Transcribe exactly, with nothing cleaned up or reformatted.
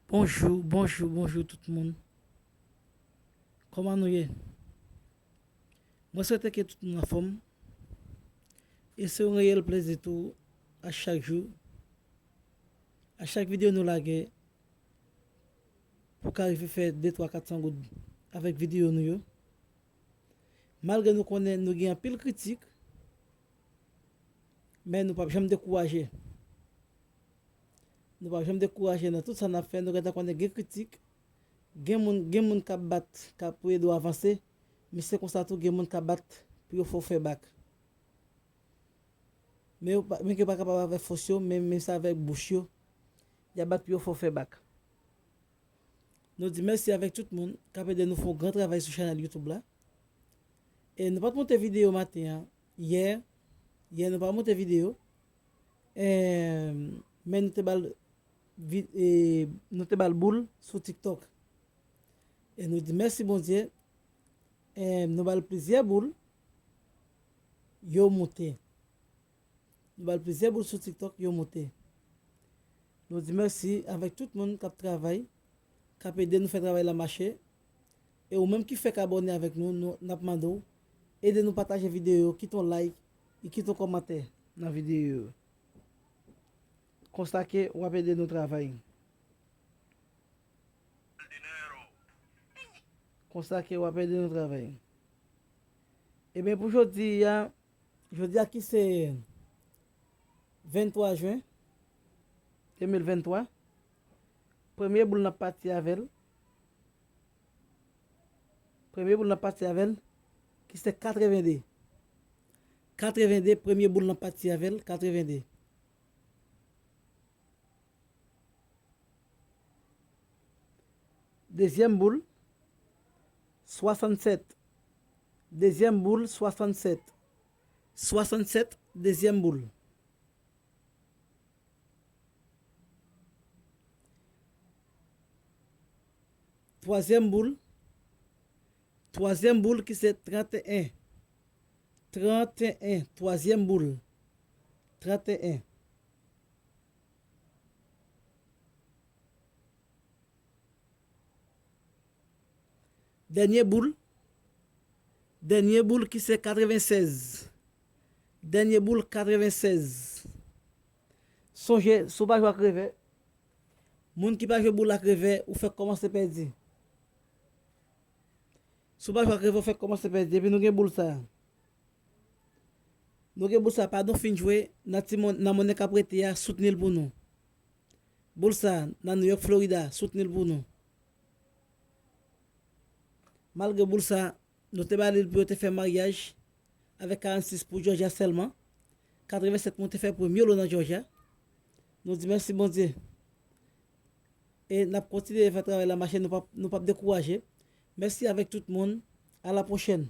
Bonjou, bonjou, bonjou tout moun. Kòman nou ye? Mwen swete ke tout moun anfòm. E se yon reyèl plezi tou a chak jou, a chak videyo nou lage, pou ka rive fè de, twa, kat san goud avèk videyo nou yo. Malgre nou konnen nou gen anpil kritik, men nou p ap janm dekouraje. Nou p ap janm dekouraje nan tout sa n ap fè. Nou gentan konnen gen kritik, gen moun, gen moun k ap bat, k ap pou ede w avanse, men se konsa tou gen moun k ap bat pou yo fè w fè bak. Men yo pa, men ke yo pa kapab avèk fòs yo, men, men se avèk bouch yo, y ap bat pou yo fè w fè bak. Nou di mèsi avèk tout moun k ap ede nou fè yon gran travay sou chanèl YouTube la. E nou pa t monte videyo maten an, yè, yè nou pa monte videyo. E, men nou te ba l vi-, e, nou te ba l boul sou TikTok. E nou di mèsi Bondye. E, nou ba l plizyè boul, yo monte. Nou ba l plizyè boul sou TikTok, yo monte. Nou di mèsi avèk tout moun k ap travay, k ap ede nou fè travay la mache. E ou menm ki fèk abòne avèk nou, nou, n ap mande w, ede nou pataje videyo yo, kite yon like, e kite yon kòmantè nan videyo yo. Konsa ke w ap ede nou travay. Konsa ke w ap ede nou travay. Ebyen, pou jodi a, jodi a ki se venntwa jen de mil venntwa, premye boul n ap pati avè l. Premye boul n ap pati avè l, ki se katrevende. Katrevende, premye boul n ap pati avè l, katrevende. Dezyèm boul, swasannsèt. Dezyèm boul, swasannsèt. Swasannsèt, dezyèm boul. Twazyèm boul. Twazyèm boul ki se tranteyen. Tranteyen, twazyèm boul. Tranteyen. Dènye boul. Dènye boul ki se katrevensèz. Dènye boul katrevensèz. Sonje, si w pa jwe ak revè, moun ki pa jwe boul ak revè, ou fèk kòmanse pèdi. Si w pa jwe ak revè, ou fèk kòmanse pèdi. Epi nou gen boul sa. Nou gen boul sa, padon fin jwe, nan ti mon-, nan monnen k ap rete a, soutni l pou nou. Boul sa, nan New York, Florida, soutni l pou nou. Malgre boul sa, nou te ba li l pou yo te fè maryaj avèk karannsis pou Georgia sèlman. Katrevensèt moun te fè premye lo nan Georgia. Nou di mèsi Bondye. E n ap kontinye fè travay la mache, nou p ap, nou p ap dekouraje. Mèsi avèk tout moun. A la pwochèn.